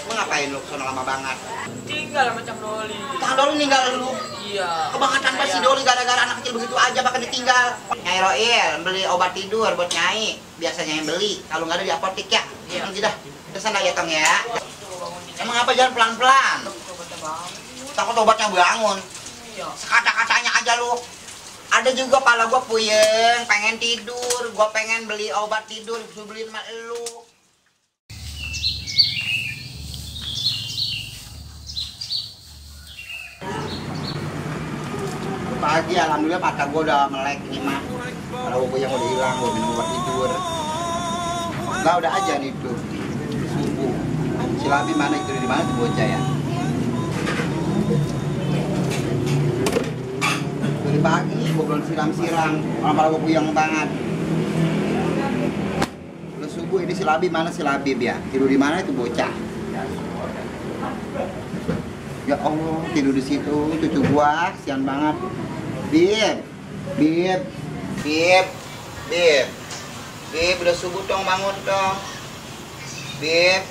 Lu ngapain lu sono lama banget? Tinggal sama Cang Doli. Cang Doli ninggal lu. Iya. Kebangetan pas si Doli gara-gara anak kecil begitu aja bahkan ditinggal. Nyai Roil beli obat tidur buat Nyai. Biasanya yang beli, kalau nggak ada di apotek ya. Iya. Tidak. Ke sana ya Tong ya. Emang apa jalan pelan-pelan? Takut obatnya bangun. Iya. Sekata-katanya aja lu. Ada juga pala gua puyeng, pengen tidur, gua pengen beli obat tidur, gua beliin sama elu. Pagi alhamdulillah mata gua udah melek ini mah. Kalau gua yang udah hilang, gua minum obat tidur. Nah udah aja nih tuh subuh. Si Labi mana itu di mana tuh bocah ya? Dari pagi gua belum siram-siram, malah gua puyeng banget. Udah subuh ini si Labi mana si Labi ya? Tidur di mana itu bocah? Ya Allah, tidur di situ cucu gua, kasihan banget. Bib, Bib, Bib, Bib, Bib, udah subuh dong, bangun dong. Bib,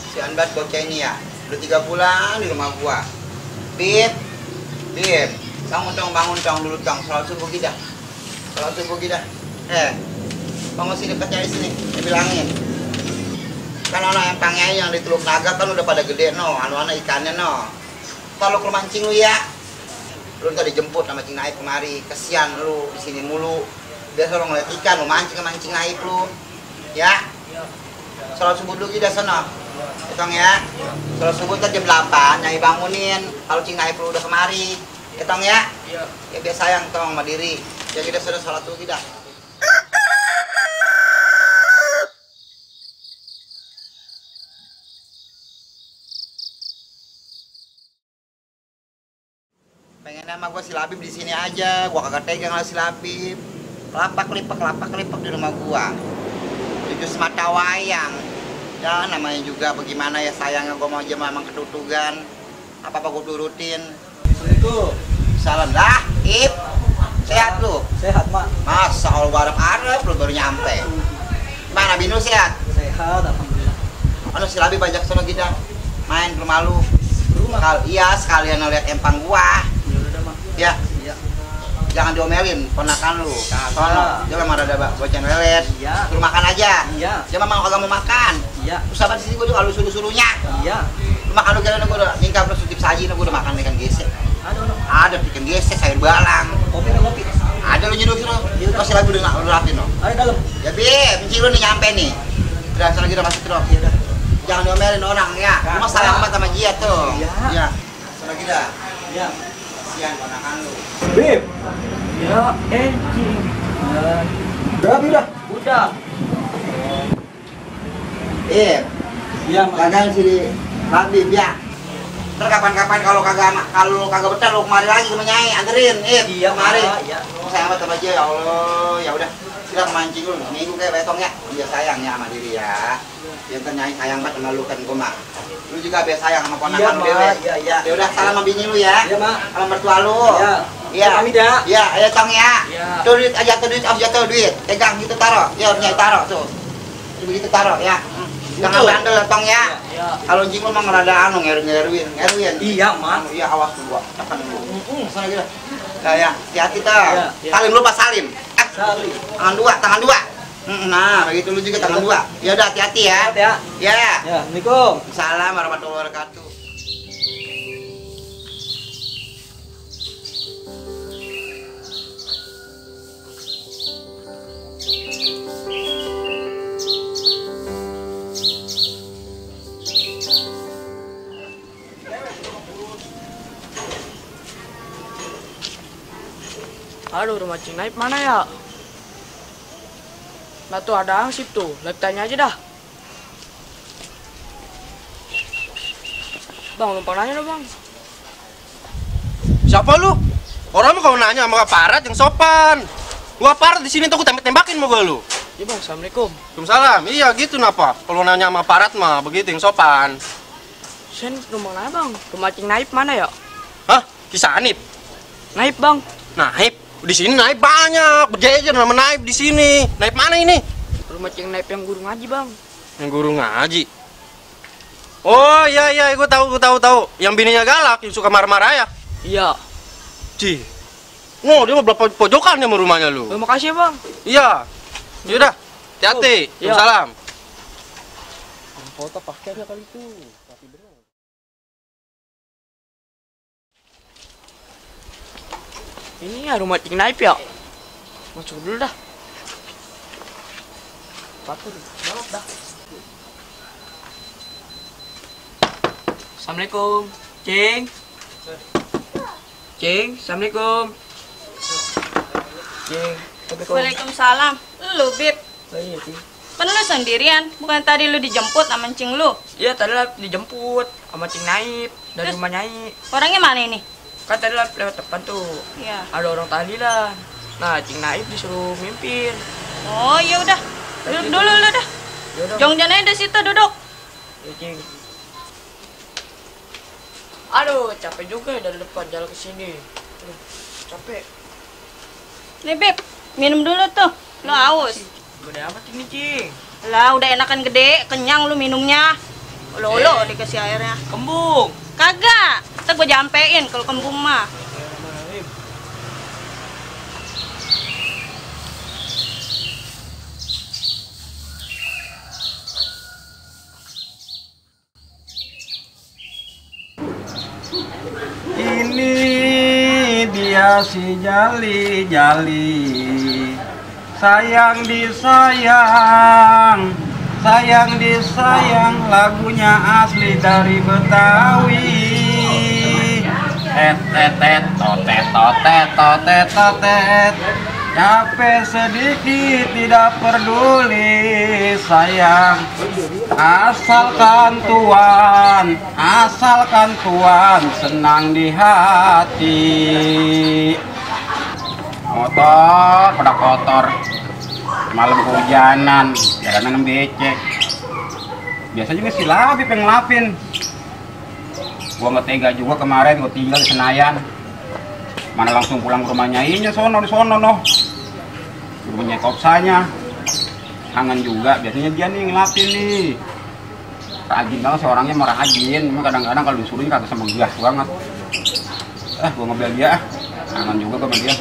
kasihan banget bocah ini ya. Udah 3 bulan di rumah gua. Bib, Bib, bangun dong dulu dong. Salat subuh kita. Salat subuh kita. Bangun sini dekat di sini. Saya bilangin. Kan anak yang pangyai yang di Teluk Naga kan udah pada gede no, anu-anu ikannya no. Kalau ke mancing lu ya, lu ntar dijemput sama Cing Naip kemari, kesian lu di sini mulu. Biasa lu ngeliat ikan, lu mancing ke mancing Naip lu, ya. Salat subuh dulu kita sana, ketong ya. Salat subuh ntar jam 8, Nyai bangunin. Kalau Cing Naip lu udah kemari, ketong ya. Ya biasa sayang tong sama diri. Ya kita sudah salat dulu kita. Pengen nama gua si Labib di sini aja, gua kagak tegang lah si Labib. Lapak lipak di rumah gua. Cucu semata wayang. Ya namanya juga bagaimana ya sayangnya gua mau aja memang ketutugan. Apa-apa gua turutin. Assalamualaikum. Salam dah, Ip. Sehat lu? Sehat, Mak. Masa Allah barep-arep lu baru nyampe. Mana Binu sehat? Sehat, alhamdulillah. Anu si Labib ajak sono kita main ke rumah lu. Rumah. Iya, sekalian lihat empang gua. Ya udah, Mak. Ya. Iya. Jangan diomelin ponakan lu. Kagak. Sono, dia memang rada bocah lelet. Iya. Suruh makan aja. Iya. Dia memang kagak mau makan. Iya. Terus sabar di sini gua tuh kalau suruh-suruhnya. Iya. Lu makan lu kira gua udah nyingkap lu sutip saji gua udah makan ikan gesek. Ada ikan gesek, sayur balang. Kopi dong, kopi. Ada lu nyeduh suruh. Masih lagu udah rapin lo. Ayo dalam. Ya bi, benci lu nih nyampe nih. Terus lagi udah masuk terus. Iya dah. Jangan diomelin orang ya. Lu mah sayang banget sama dia tuh. Iya. Iya. Lagi dah. Iya. Kasihan ponakan lu. Bib. Ya, anjing. Udah, udah. Udah. Iya, kagak sih Habib ya. Ntar kapan-kapan kalau kagak betah lu kemari lagi sama Nyai, anterin, Iya, kemari. iya. Sayang banget sama dia, ya Allah, ya udah. Silakan mancing lu, seminggu kayak betong ya. Dia sayang ya sama diri ya. Dia ntar Nyai sayang banget sama lu kan gua mah. Lu juga biasa sayang sama ponakan lu dewe. Iya, iya. Ya udah salam sama bini lu ya. Iya, Mak. Sama mertua lu. Iya. Iya. Pamit ya. Iya, ayo Tong ya. Iya. Tuh duit aja tuh duit, jatuh duit. Pegang gitu taruh. Ya Nyai taruh tuh. Begitu taruh ya. Jangan bandel ya Tong ya. Iya. Kalau anjing lu mah ngerada anu ngeruin. Iya, Mak. Iya awas lu gua. Tekan dulu. Sana gitu. Ya ya, hati-hati tuh. Iya, iya. Salim lu Pak Salim. Salim. Tangan dua. Nah, begitu lu juga tangan dua. Ya udah hati-hati ya. Sehat ya. Ya. Ya, Assalamualaikum. Salam warahmatullahi wabarakatuh. Aduh, rumah Cing Naip mana ya? Nah tuh ada angsip tuh, lihat tanya aja dah. Bang, numpang nanya dong bang. Siapa lu? Orang mah kalau nanya sama aparat yang sopan. Gua aparat di sini tuh gua tembak-tembakin mau gua lu. Iya bang, assalamualaikum. Waalaikumsalam. Iya gitu napa? Kalau nanya sama aparat mah begitu yang sopan. Sen, numpang nanya bang, rumah Cing Naip mana ya? Hah? Kisah Anip? Naip bang. Naip? Di sini naip banyak, berjejer nama naip di sini. Naip mana ini? Rumah Cing Naip yang guru ngaji bang. Yang guru ngaji. Oh iya, gue tahu. Yang bininya galak, yang suka marah-marah ya. Iya. Ci. No, dia mau belah pojokan sama rumahnya lu. Makasih bang. Iya. Yaudah, hati-hati. Iya. Salam. Foto pakainya kali itu. Ini ya rumah Cing Naip ya. Masuk dulu dah. Sepatu di bawah dah. Assalamualaikum, Cing. Cing, assalamualaikum. Cing, assalamualaikum. Waalaikumsalam. Lu, Bib. Oh, iya, Cing. Kan lu sendirian? Bukan tadi lu dijemput sama Cing lu? Iya, tadi lah dijemput sama Cing Naip dari Terus? rumah Nyai. Orangnya mana ini? Kan tadi lah lewat depan tuh. Iya. Ada orang tahlilan. Nah, Cing Naip disuruh mimpin. Oh, ya udah. Duduk dulu lu dah. Yaudah, Jongjan aja di situ duduk. ya, Cing. Aduh, capek juga ya dari depan jalan ke sini. Aduh, capek. Nih, Bib. Minum dulu tuh. Lu haus. Gede amat ini, Cing. Lah, udah enakan gede, kenyang lu minumnya. Olo-olo dikasih airnya. Kembung. Kagak. Ntar gua jampein kalau kembung mah. Ini dia si Jali, sayang disayang, sayang disayang, lagunya asli dari Betawi. Totet, capek sedikit tidak peduli sayang, asalkan tuan senang di hati. Motor pada kotor, malam hujanan, jalanan becek. Biasa juga si Labib yang ngelapin. Gua nggak tega juga kemarin, gua tinggal di Senayan. Mana langsung pulang ke rumah Nyainya di sono noh. Rumahnya Kopsanya. Kangen juga, biasanya dia nih ngelapin nih. Rajin banget seorangnya, mau rajin. Cuma kadang-kadang kalau disuruhnya kagak sama gas banget. Gua ngebel dia. Kangen juga sama dia.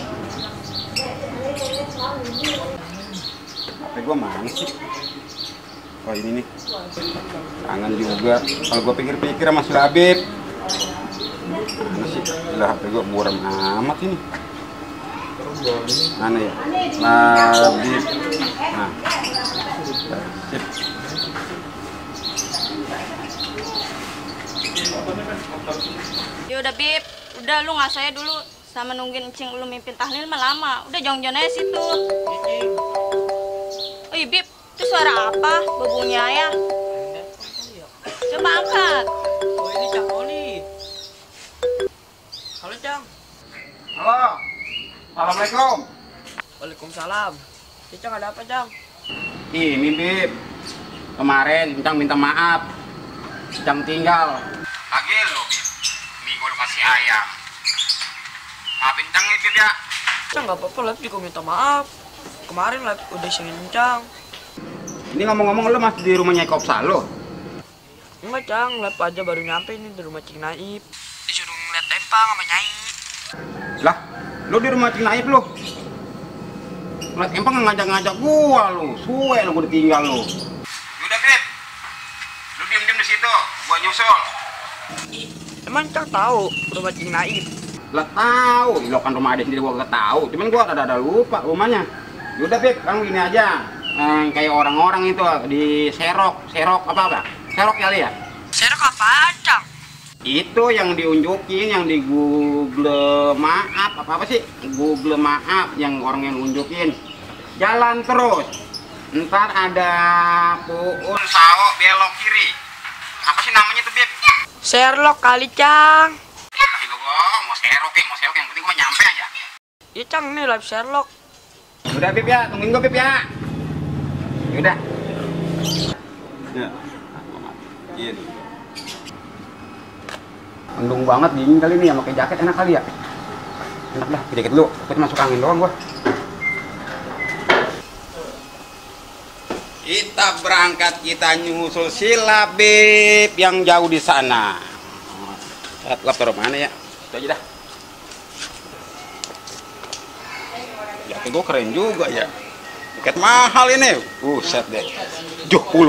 HP gua mana sih? Oh ini nih. Kangen juga. Kalau gua pikir-pikir sama si Labib. Mana sih? Gila, HP gua buram amat ini. Mana ya? Labib. Nah. Sip. Ya udah, Bib. Udah lu ngasih dulu sama nungguin Cing lu mimpin tahlil mah lama. Udah jongjon aja situ. Oh iya, Bib. Itu suara apa? Bebunya ya. Coba angkat. Oh, ini Cang Oli. Halo, Cang. Halo. Assalamualaikum. Waalaikumsalam. Ya, Cang, ada apa, Cang? Ini Bib. Kemarin Cang minta maaf. Cang tinggal. Lagi lo Bib. Minggu lo kasih ayam. Maafin Cang nih Bib ya. Cang, nggak apa-apa, Lab juga minta maaf. Kemarin Lab udah singin Cang. Ini ngomong-ngomong lo masih di rumah Nyai Kopsa lo? Enggak, Cang, Lab aja baru nyampe ini di rumah Cing Naip. Disuruh ngeliat tempang sama Nyai. Lah, lo di rumah Cing Naip lo? Ngeliat empang ngajak-ngajak gua lo. Suwe lo gua ditinggal lo. Yaudah Bib. Lo diem-diem di situ, gua nyusul. Emang Cang tahu rumah Cing Naip? Lah tahu, lo kan rumah adik sendiri gua gak tahu. Cuman gua ada lupa rumahnya. Yaudah Bib, kan gini aja. Kayak orang-orang itu di serok apa? Serok kali ya? Serok apa, Cang? Itu yang diunjukin, yang di Google Maap, apa sih? Google Maap yang orang yang unjukin. Jalan terus. Ntar ada Puun Sao belok kiri. Apa sih namanya tuh, Bib? Sherlock kali, Cang. Itu gua mau serok yang penting gua nyampe aja. Iya, Cang, nih live Sherlock. Udah Bib ya, tungguin gua Bib ya. Yaudah. Ya. Iya. Mendung banget, dingin kali ini ya, pakai jaket enak kali ya. Enak dah, pakai jaket dulu. Aku cuma masuk angin doang gua. Itu Kita berangkat, kita nyusul sila Beb yang jauh di sana. Lap taruh mana ya? Itu aja dah. Jaket gue keren juga ya. Jaket mahal ini. Set deh. 70.000.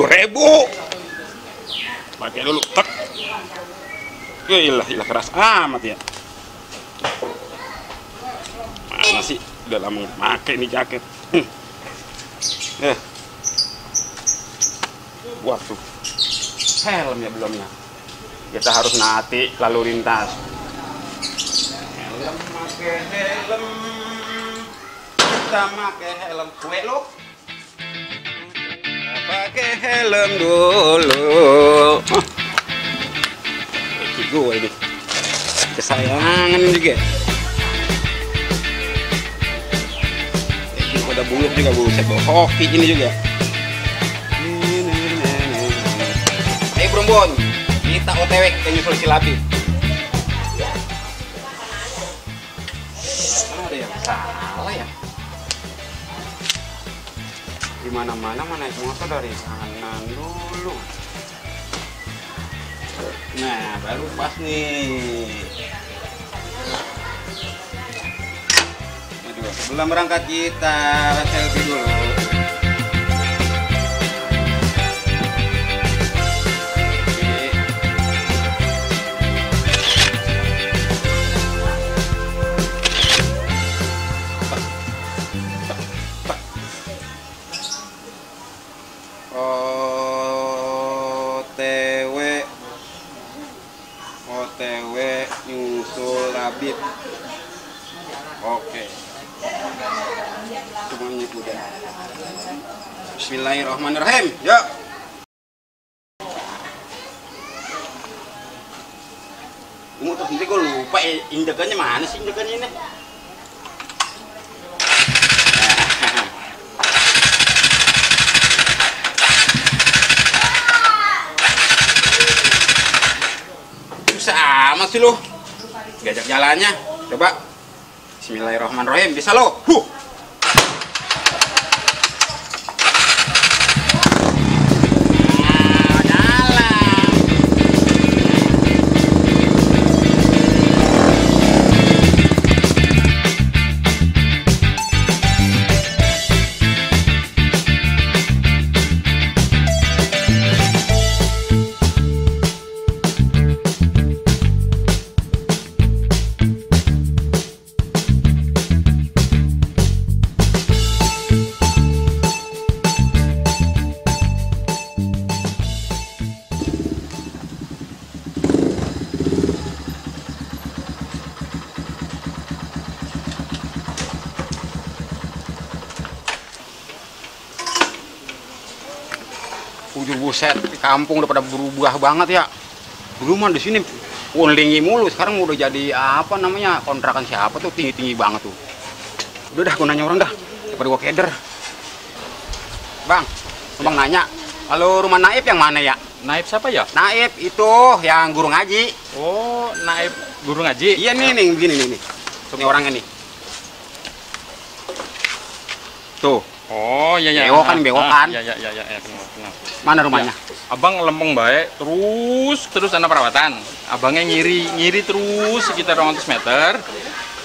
Pakai dulu. Tek. Ilah keras amat ya. Mana sih? Udah lama pakai nih jaket. Waduh. Helm ya belum ya. Kita harus naati lalu lintas. Helm, pakai helm. Kita pakai helm. Kue lo. Pakai helm dulu. Gue ini kesayangan juga. Ini pada buluk juga, buset bawa hoki ini juga. Ayo Brombon, kita OTW ke nyusul si Labi. Ada yang salah ya? Di mana-mana naik motor dari kanan dulu. Nah, baru pas nih. Aduh, sebelum berangkat kita selfie dulu. OTW nyusul Labib. Oke. Semuanya udah. Bismillahirrahmanirrahim. Yuk. Motor sendiri gue lupa injekannya mana sih injekannya ini? Sama sih lo, gajak jalannya. Coba. Bismillahirrahmanirrahim. Bisa lo. Buset, di kampung udah pada berubah banget ya. Dulu mah di sini unlingi mulu, sekarang udah jadi apa namanya kontrakan siapa tuh tinggi banget tuh. Udah dah, gue nanya orang dah, daripada gue keder. Bang nanya, kalau rumah Naib yang mana ya? Naib siapa ya? Naib itu yang guru ngaji. Oh, Naib guru ngaji? Iya nih, begini nih. Ini orangnya nih. Tuh. Oh, iya. Bewokan. Iya, kenal. Mana rumahnya? Ya. Abang lempeng baik, terus anak perawatan. Abangnya ngiri terus sekitar 200 meter.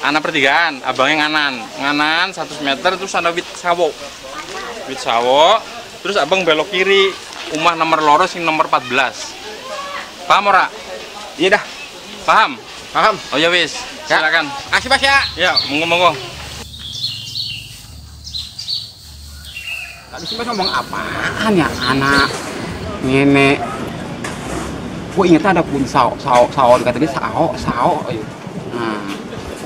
Anak pertigaan, abangnya nganan 100 meter, terus ada wit sawo, terus abang belok kiri, rumah nomor loro sing nomor 14. Paham ora? Iya dah. Paham? Oh ya wis, Ya. silakan. Kasih Mas ya. Ya, monggo. Tadi sih Mas ngomong apaan ya? Anak nenek. Gue inget ada pun sao dikata dia sao. Nah,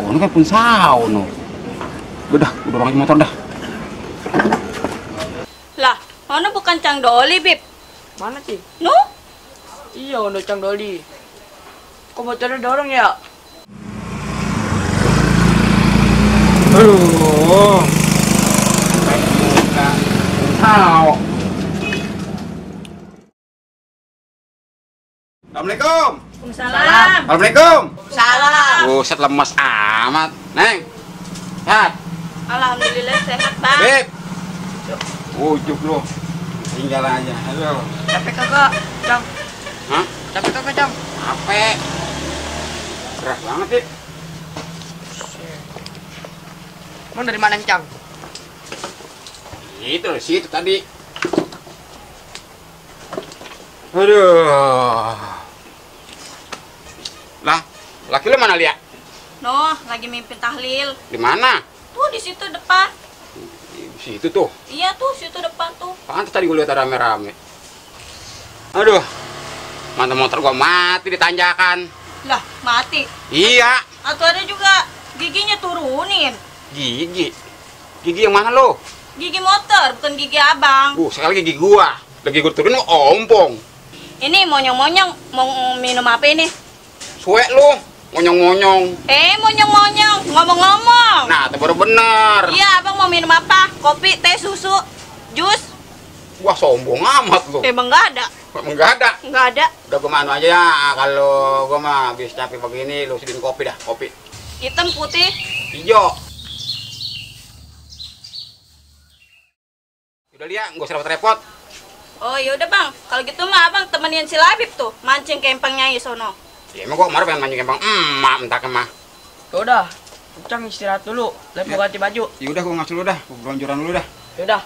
oh ini kan pun sao no. Udah orang motor dah. Lah, mana bukan Cang Doli, Bib? Mana sih? Nu? Iya, udah Cang Doli. Kok motornya dorong ya? Aduh. Sao. Assalamualaikum. Waalaikumsalam. Assalamualaikum. Salam. Buset lemas amat. Neng. Sehat. Alhamdulillah sehat, Bang. Beb. Ujuk lu. Tinggal aja. Aduh. Capek kagak, Cang? Hah? Capek kagak, Cang? Capek. Berat banget sih. Emang dari mana, Cang? Itu situ tadi. Aduh. Lah, laki lu mana, Lia? Noh, lagi mimpin tahlil. Di mana? Tuh di situ depan. Di situ tuh. Iya tuh, situ depan tuh. Pantes tadi gue lihat rame-rame. Aduh. Mantan motor gua mati di tanjakan. Lah, mati. Iya, Atau ada juga giginya turunin. gigi. Gigi yang mana lo? Gigi motor, bukan gigi abang. Sekali gigi gua. Lagi gua turunin ompong. Ini monyong-monyong mau minum apa ini? Suwe lu, monyong-monyong. Monyong-monyong, ngomong-ngomong. Nah, itu baru bener. Iya, abang mau minum apa? Kopi, teh, susu, jus? Wah, sombong amat lu. Emang nggak ada? Emang nggak ada. Nggak ada. Udah gua manu aja ya. Kalau gua mah habis capek begini, lu sedihin kopi dah, kopi. Hitam, putih. Hijau. Udah Lia, nggak usah repot-repot. Oh yaudah bang, kalau gitu mah abang temenin si Labib tuh mancing ke empang Nyai sono. Ya emang gua kemarin pengen mancing kembang emak, entah kemah. Yaudah, Cang istirahat dulu. Lep mau ganti baju. Ya udah, gua ngasih dulu dah, gua belonjoran dulu dah. Yaudah.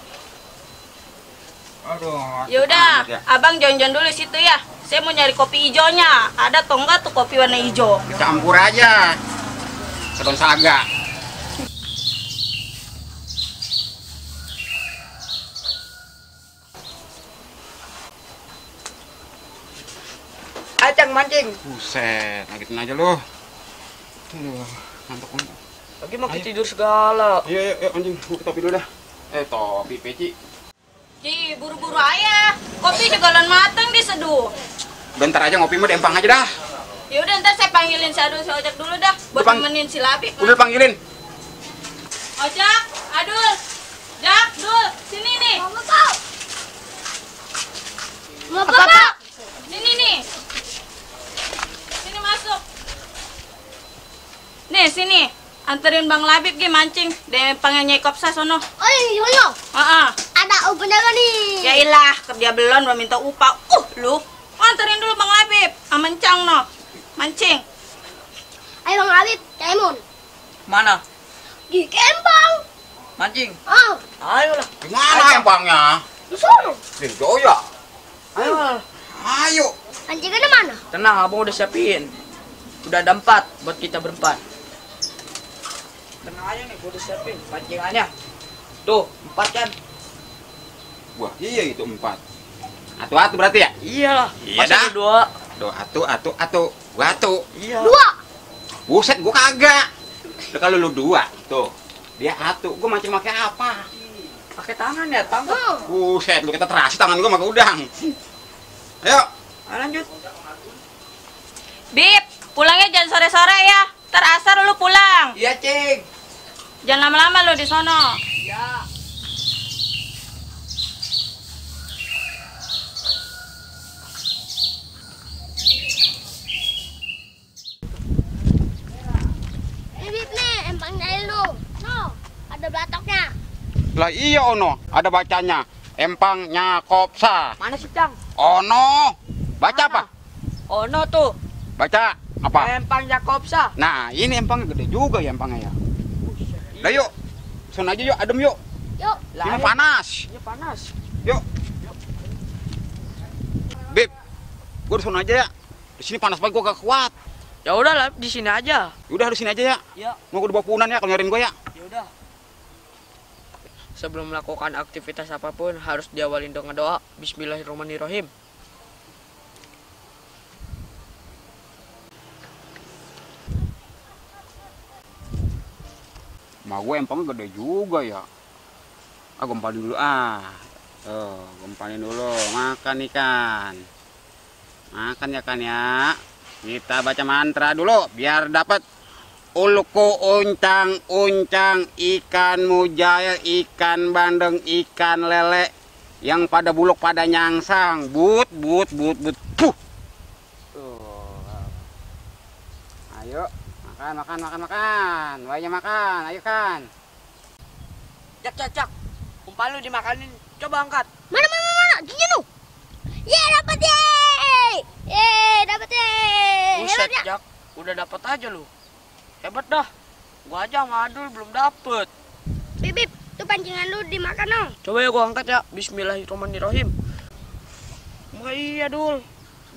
Aduh. Yaudah, amat ya. abang jalan-jalan dulu situ ya. Saya mau nyari kopi hijaunya. Ada atau enggak tuh kopi warna hijau? Campur aja. Sedon saga. Ayo, Cang mancing. Buset, ngagetin aja lu. Aduh, ngantuk banget. Lagi mau tidur segala. Iya, iya, anjing, gua ke topi dulu dah. Topi peci. Ji, buru-buru ayah. Kopi juga belum matang diseduh. Bentar aja ngopi mah dempang aja dah. Yaudah ntar saya panggilin si Adul, si Ojak dulu dah. Buat Bang. nemenin si Labib. Udah panggilin. Ojak, Adul, Jak, Dul, sini nih. Mau apa? Sini nih. Sini masuk. Nih, sini. Anterin Bang Labib gi mancing. Dia pengen Nyai Kopsa sono. Oh iya, ada opennya apa nih? Ya ilah, ke dia belum minta upah. Lu. Anterin dulu Bang Labib. Aman Cang no. Mancing. Ayo Bang Habib, Caimun. Mana? Di kembang. Mancing. Oh, Ayolah. Di mana empangnya? di sono. Di Joya. Ayo. Ayo. Anjingnya mana? Tenang, abang udah siapin. Udah ada 4 buat kita berempat. Tenang aja nih, gua udah siapin pancingannya. Tuh, 4 kan? Wah, iya itu 4. Atu-atu berarti ya? Iyalah. Iya Masa dah. ada 2? Duh, atu. Gua atu. Iya. Dua. Buset, gua kagak. Udah kalau lu 2, tuh. Dia atu. Gua mancing pakai apa? Pakai tangan ya, tangkap. Buset, lu kita terasi tangan gua pakai udang. Ayo. Ayo lanjut. Bib, pulangnya jangan sore-sore ya. Ntar asar lu pulang. Iya, Cing. Jangan lama-lama lu di sono. Ya. Habib nih, empang Nyai lu. No, ada belatoknya. Lah iya ono, ada bacanya. Empangnya Kopsa. Mana sih, Cang? Ono. Baca apa? Oh, no tuh. Baca apa? Empang Jakobsa. Nah, ini empangnya gede juga ya empangnya ya. Lah yuk. Sun aja yuk, adem yuk. Yuk, Ini panas. Ini panas. Yuk. Beb, gua di sana aja ya. Di sini panas banget, gua gak kuat. Ya udahlah, di sini aja. Udah di sini aja ya. Ya. Mau gua dibawa punan ya kalau nyariin gua ya. Ya udah. Sebelum melakukan aktivitas apapun harus diawali dengan doa. Bismillahirrahmanirrahim. Ma gue empangnya gede juga ya. Ah, gue empanin dulu ah. Tuh, gue empanin dulu. Makan ikan. Makan ya kan ya. Kita baca mantra dulu biar dapat ulku uncang uncang ikan mujair ikan bandeng ikan lele yang pada buluk pada nyangsang but. Puh. Tuh. Ayo makan. Banyak makan, ayo kan. Jak. Umpan lu dimakanin. Coba angkat. mana? pancingnya lu. Ye, dapat ye. Ye, dapat ye. Buset, Hebat, ya. Jak. Udah dapat aja lu. Hebat dah. Gua aja sama Adul belum dapet. Bib, tuh pancingan lu dimakan dong. Coba ya gua angkat ya. Bismillahirrahmanirrahim. Wah iya, Dul.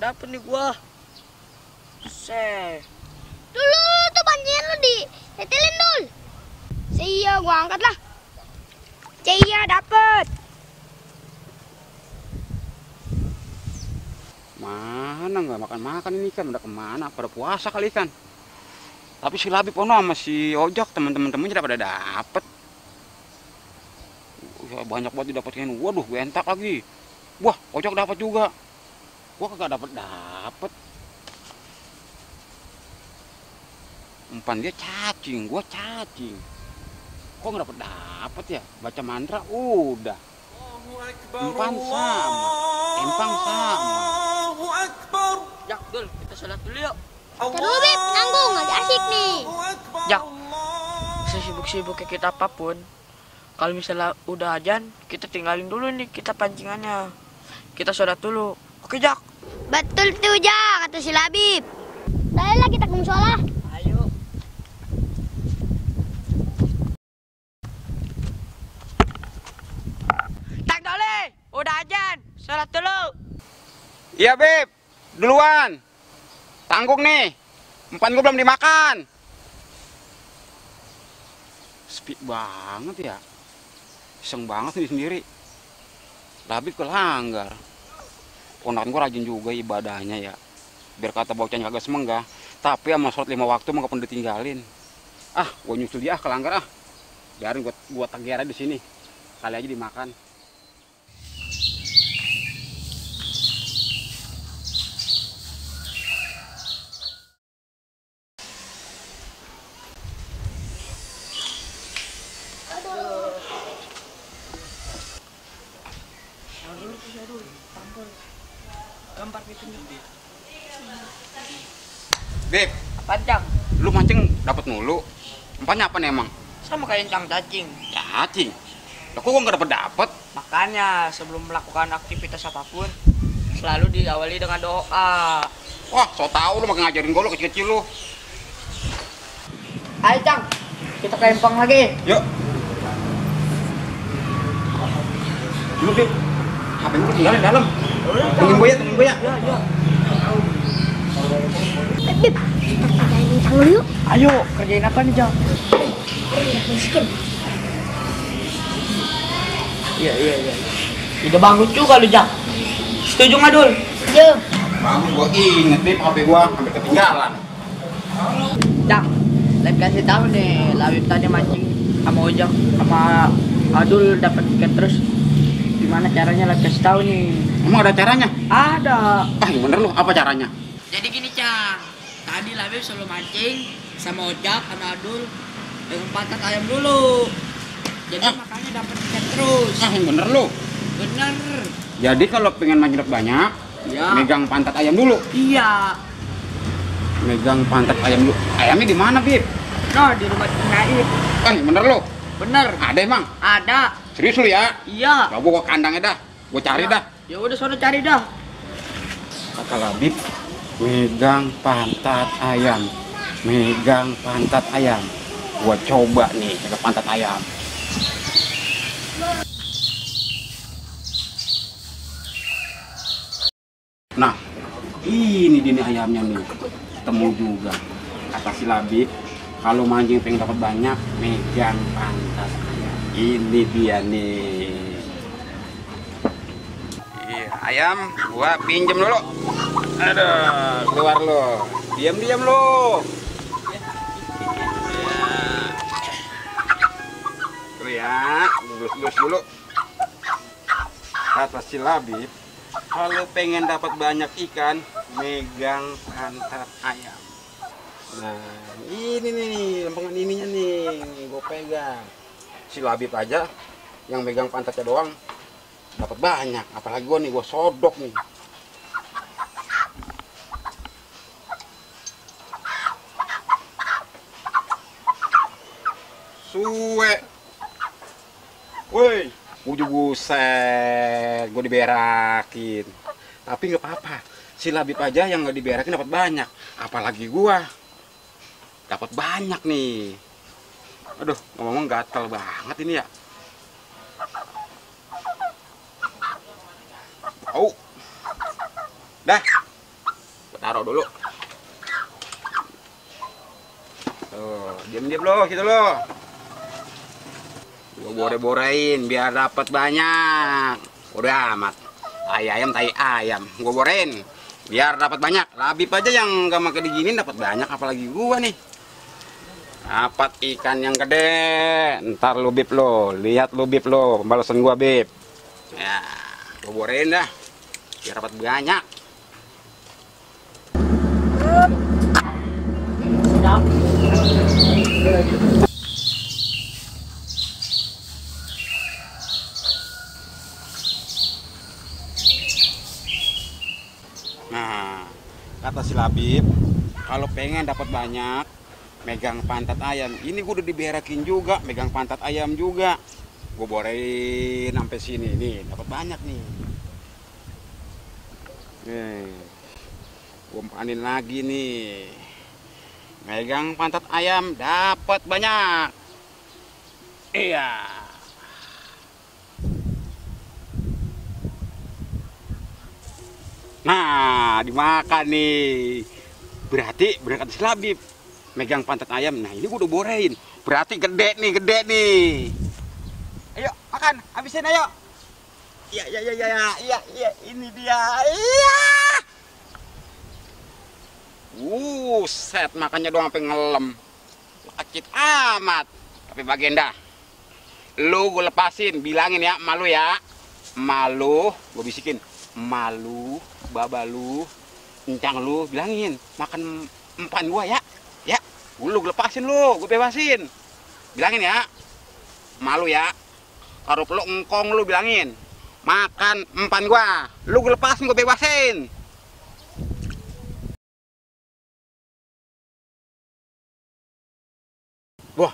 Dapet nih gua. Dulu tuh pancingan lu ditetelin dul. Iya, gua angkat lah. Iya, dapet. Mana nggak makan-makan ini ikan, udah kemana? Pada puasa kali ikan. Tapi si Labib ono sama si Ojak teman-temannya udah pada dapet. Ya, banyak banget didapetin. Waduh, bentak lagi. Wah, Ojak dapat juga. Gua kagak dapet. Umpan dia cacing, gua cacing. Kok nggak dapet ya? Baca mantra udah. Umpan sama, empang sama. Jak, Dul, kita sholat dulu yuk. Terus Bib, nanggung, ada asik nih. Jak, sesibuk-sibuknya kita apapun, kalau misalnya udah ajan, kita tinggalin dulu nih kita pancingannya. Kita sholat dulu. Oke, Jak? Betul tuh, Jak, kata si Labib. Ayolah kita ke musola. Ayo. Tak Dole, udah ajan. Sholat dulu. Iya, Beb. Duluan. Tanggung nih. Umpan gua belum dimakan. Sepi banget ya. Iseng banget nih sendiri. Labib kelanggar. Ponakan gua rajin juga ibadahnya ya. Biar kata bocahnya kagak semenggah. Tapi sama sholat 5 waktu mah gak ditinggalin. Ah, gua nyusul dia kelanggar ah. Biarin gua tagih aja di sini. Kali aja dimakan. Gambar pintunya. Beb, Apaan, Cang? lu mancing dapat mulu. Umpannya apa nih emang? Sama kayak Cang cacing. Cacing. Lah kok gua nggak dapet? Makanya sebelum melakukan aktivitas apapun, selalu diawali dengan doa. Wah, so tau lu makin ngajarin gua lu kecil-kecil lu. Ayo, Cang. Kita ke empang lagi. Yuk. Lu, Beb. HP gua tinggalin dalam. Tungguin gua ya. Bib, kita kerjain bintang dulu yuk. Ayo, kerjain apa nih, Cang? Miskin. Iya. Ide bagus juga lu, Cang. Setuju nggak, Dul? Yo. Bagus, gua inget Beb, HP gua hampir ketinggalan. Cang, lihat kasih tahu nih, Labib tadi mancing sama Ojak sama Adul dapat ikan terus. Gimana caranya Labib kasih tahu nih? Emang ada caranya? Ada. Ah, yang bener lu, apa caranya? Jadi gini, Cang. Tadi Labib selalu mancing sama Ojak sama Adul dengan pantat ayam dulu. Jadi makanya dapat ikan terus. Ah, yang bener lu. Bener. Jadi kalau pengen mancing banyak, Ya. megang pantat ayam dulu. Iya. Megang pantat ayam dulu. Ayamnya di mana, Bib? Nah, di rumah Cing Naib. Ah, yang bener lu. Bener. Ada emang? Ada. Serius lu ya? Iya. Coba gua kandangnya dah. Gua cari dah. Ya udah, sono cari dah. Kata Labib, megang pantat ayam. Megang pantat ayam. Gua coba nih megang pantat ayam. Nah, ini dia nih ayamnya nih. Ketemu juga. Kata si Labib, kalau mancing pengen dapat banyak, megang pantat ayam. Ini dia nih. Iya, ayam gua pinjem dulu. Aduh, keluar lo. Diam lo. Tuh ya, lulus dulu. Kata si Labib, kalau pengen dapat banyak ikan, megang pantat ayam. Nah, ini nih, lempengan ininya nih, gue pegang. Si Labib aja yang megang pantatnya doang dapat banyak, apalagi gue nih, gue sodok nih. Suwe, woi, Buset, gue diberakin. Tapi nggak apa-apa, si Labib aja yang nggak diberakin dapat banyak. Apalagi gua dapat banyak nih. Aduh, ngomong gatal banget ini ya. Bau. Dah, gua taruh dulu. Tuh, diam-diam loh, gitu loh. Gua bore-borein biar dapat banyak. Udah amat. Tai ayam, tai ayam. Gua borein biar dapat banyak. Labib aja yang gak makan diginin dapat banyak, apalagi gua nih. Dapat ikan yang gede. Ntar lu Bib lo, lihat lu Bib lo, pembalasan gua Bib. Ya, gua borein dah biar dapat banyak. Sedap. Nah, kata si Labib, kalau pengen dapat banyak, megang pantat ayam. Ini gue udah diberakin juga, megang pantat ayam juga. Gue borein sampai sini nih, dapat banyak nih. Nih, gue panin lagi nih. Megang pantat ayam, dapat banyak. Iya. Nah, dimakan nih. Berarti berangkat si Labib megang pantat ayam. Nah, ini gue udah borein. Berarti gede nih, gede nih. Ayo, makan, habisin ayo. Iya, ini dia. Iya. Set, makannya doang sampai ngelem. Sakit amat. Tapi bagian dah. Lu gue lepasin, bilangin ya, malu ya. Malu, gue bisikin. Malu, babalu, encang lu, bilangin makan empan gua ya. Ya, lu lepasin lu, gue bebasin. Bilangin ya. Malu ya. Kalau perlu engkong lu bilangin. Makan empan gua, lu lepasin, gue bebasin. Wah,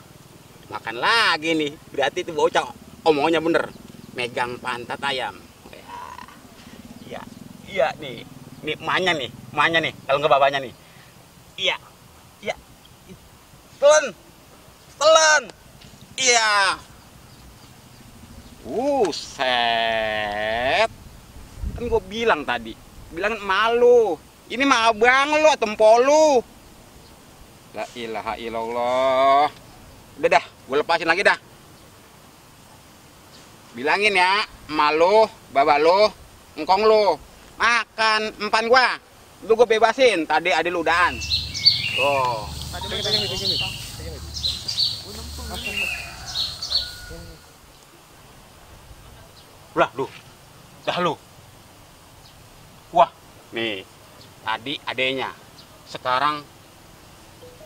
makan lagi nih. Berarti itu bocah omongnya bener. Megang pantat ayam. Iya nih emaknya nih, kalau nggak bapaknya nih. Iya, telan, iya. Set, kan gue bilang tadi, bilangin malu. Ini mah abang lu, tempol lu. La ilaha illallah. Udah dah, gue lepasin lagi dah. Bilangin ya, malu, baba lu, engkong lu. Makan empan gua, lu gue bebasin. Tadi ada ludaan. Oh. Lah lu, dah lu. Wah, nih tadi adenya, sekarang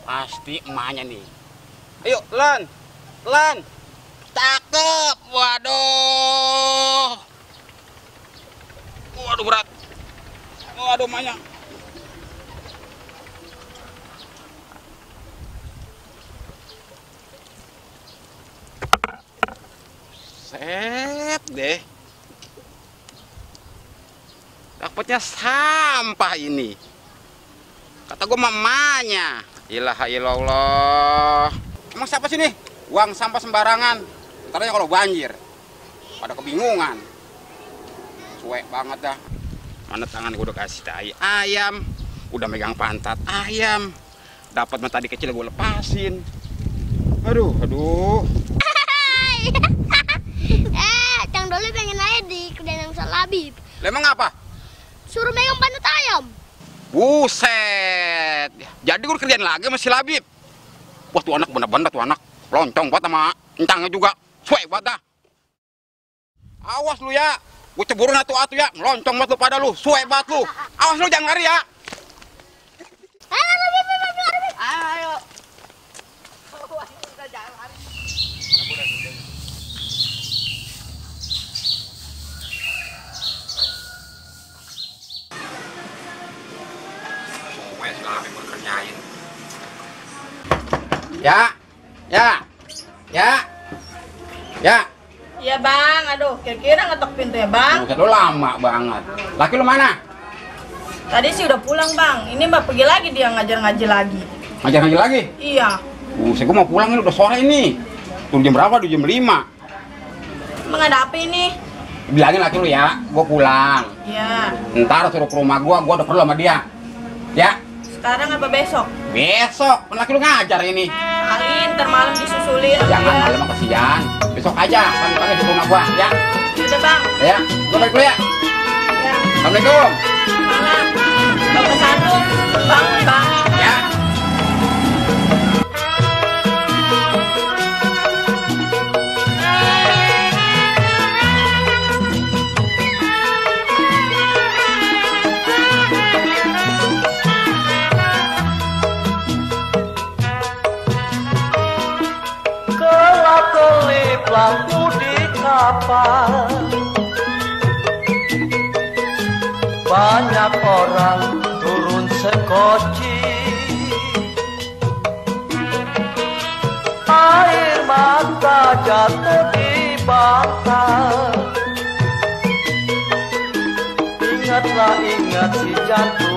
pasti emaknya nih. Ayo, Lan, cakep. Waduh berat. Waduh, emaknya. Set deh. Dapatnya sampah ini. Kata gue mamanya. Ilaha illallah. Emang siapa sih nih? Buang sampah sembarangan. Ntarnya kalau banjir pada kebingungan. Cuek banget dah. Mana tangan gue udah kasih tai ayam, udah megang pantat ayam, dapat mah tadi kecil gue lepasin. Aduh. Cang Doli pengen aja di kedai sama Labib. Emang apa? Suruh megang pantat ayam. Buset. Jadi gue kerjain lagi sama si Labib. Wah, tuh anak bener-bener tuh anak. Loncong banget sama encangnya juga. Cuek banget dah. Awas lu ya. Gue ceburin atu-atu ya, meloncong banget lu pada lu, suwe banget lu. Awas lu jangan lari ya. Ayo. Suwe segala yang gue kerjain. Ya. Iya bang, aduh kira-kira ngetok pintu ya bang. Buset, lu lama banget. Laki lu mana? Tadi sih udah pulang bang, ini mbak pergi lagi dia ngajar-ngaji lagi. Ngajar-ngajar lagi? Iya. Buset, gua mau pulang ini udah sore ini. Tuh jam berapa? Udah jam 5. Emang ada apa ini? Bilangin laki lu ya, gua pulang. Iya. Ntar suruh ke rumah gua udah perlu sama dia. Ya? Sekarang apa besok? Besok, kan laki lu ngajar ini. Kali ntar malam disusulin. Jangan malam sama kesian. Besok aja, pagi-pagi di rumah gua, ya? Yaudah bang. Ya, gua balik dulu ya. Ya. Assalamualaikum. Malam. Bapak Sandung, bangun bang. Ya. Kelap-kelip lampu di kapal, banyak orang turun sekoci, air mata jatuh di bantal. Ingatlah ingat si jantung